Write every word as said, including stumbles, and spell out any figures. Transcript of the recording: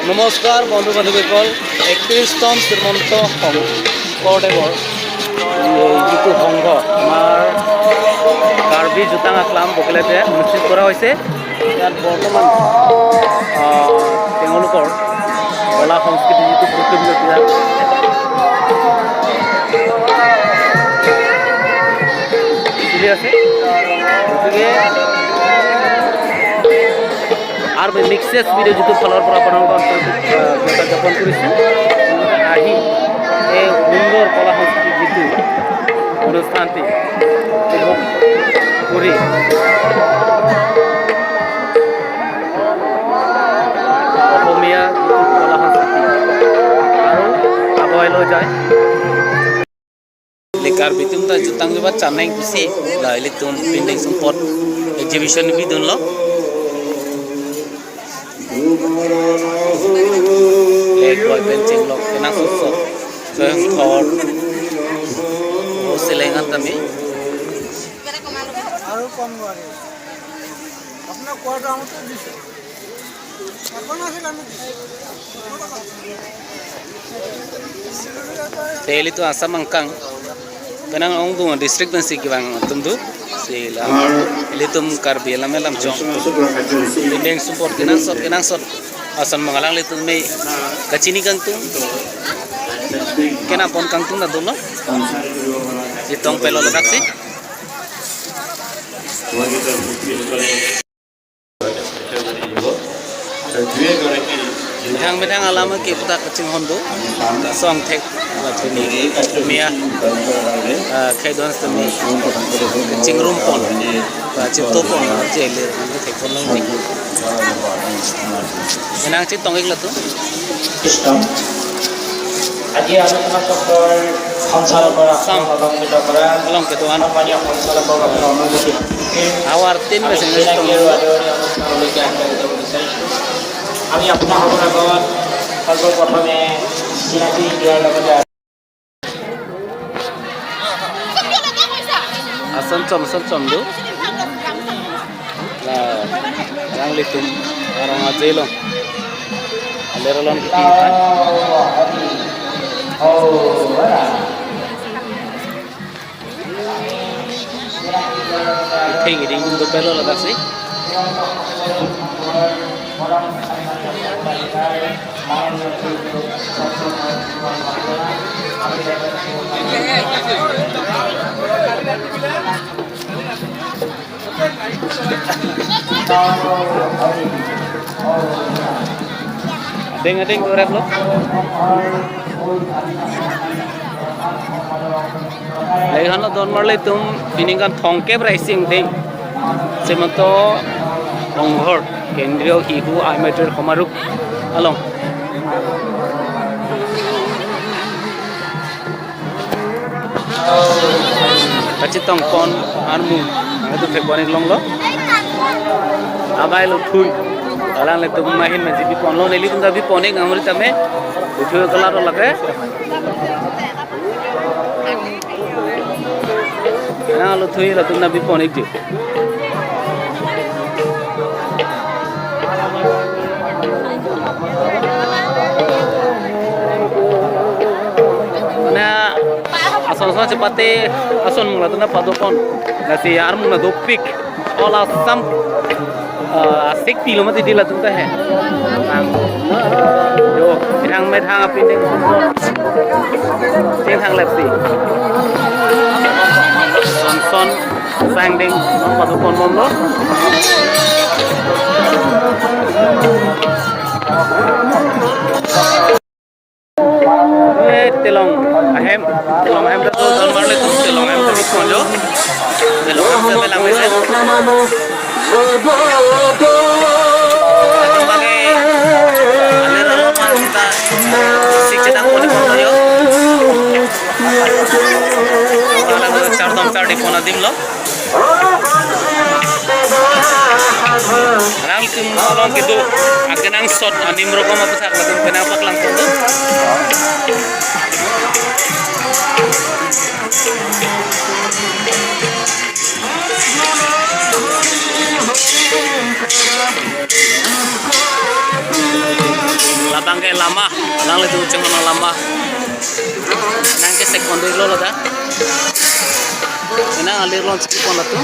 নমস্কাৰ বন্ধু বান্ধৱীসকল, একত্ৰিশতম শ্ৰীমন্ত শংকৰদেৱৰ এই যিটো সংঘ, আমাৰ কাৰ্বি জোতাং আকলাম বকিলাতে অনুষ্ঠিত কৰা হৈছে। ইয়াত বৰ্তমান, আহ, তেওঁলোকৰ কলা সংস্কৃতি যিটো প্ৰতিযোগিতা চলি আছে, গতিকে আৰু মিক্সেছ ভিডিঅ' যিটো ফালৰ পৰা আপোনালোকৰ ওচৰত, আহ, ব্যক্ত জ্ঞাপন কৰিছোঁ। আহি এই সুন্দৰ কলা সংস্কৃতি যিটো অনুষ্ঠানটি উপভোগ কৰি অসমীয়া যিটো কলা সংস্কৃতি আৰু আগুৱাই লৈ যায়। Le Karbi atum ta jutang jubat chaneng pusi la ilitum pindeng sumpot exhibition bidunlo. Le boy pen chinglok kenangsot, soyang thor, o selengan tame. আৰু কম নোৱাৰি। আপোনাক কোৱাৰ দামতে দিছে। Te ilitum Assam angkang penang ongdung district pensi kevang atum do. Si la ilitum Karbi alam alam chong. Pindeng sumpot kenangsot kenangsot ason mangalang ilitum me kachini kangtung, kenam pon kangtung na dolo. Chetong pelo ladak si. Methang methang alam ke puta kachinghon do. Song thek la pini mia, ah, khai don sitame chingrum pon, ah, chingto pon, je le thek pon long ni. Enang chetong ik latum. আজি আলোচনা চক্ৰৰ সঞ্চালকৰ আসন অলংকৃত কৰা, along kedo-an, সন্মানীয় সঞ্চালকক আপোনাৰ অনুমতি। Awar tin আমি besen চিনাকি আৰু আদৰণি অনুষ্ঠানলৈকে আগবাঢ়ি যাব বিচাৰিছোঁ। আমি আপোনালোকৰ আগত সৰ্বপ্ৰথমে চিনাকি দিয়াৰ লগতে Ason chom, ason chom do. La, yang litum, arong aje lo. Aler alon kitin kan. Itheng iding dum dopelo ladak si. Adeng adeng dorep lo. Lagi han lo don marli atum, pini kan thomkep ra isi angdeng. Srimanto Ronghor, Kendriya Shihu Amyotwi Samarok along. Kachetong pon armu, itu thek pon ik longlo. Abai lo thui. Alanglitum mahin maji bi ponlo, nelitum ta bi pon ik ngamri tame. Uthui kelar lake. Na lo thui latum na bi pon ik ji. Mane ason ason chepate ason mung latum na pado pon. Lasi armu na dopik. All Assam, ah, asik pilo mati di latum ta he. Nang. Yo, methang methang apin ding. Sing thang lepsi. Son son sang ding, non padu pon bom lo. Eh, telong ahem, telong ahem ta do don marli atum, telong ahem ta do ponlo. Telong ahem ta belang mesen. Atum bang ke, aler along mar kita sik chetang pon ponlo yo. Alang chardom chardi pon adim lo. Alanglitum along kedo akenangsot anim rokom aputhak latum kenang paklang pon do. Nangke lama, nanglitum cheng nang lama. Nangke second lo ladak. Nang alir lon chiki pon latum.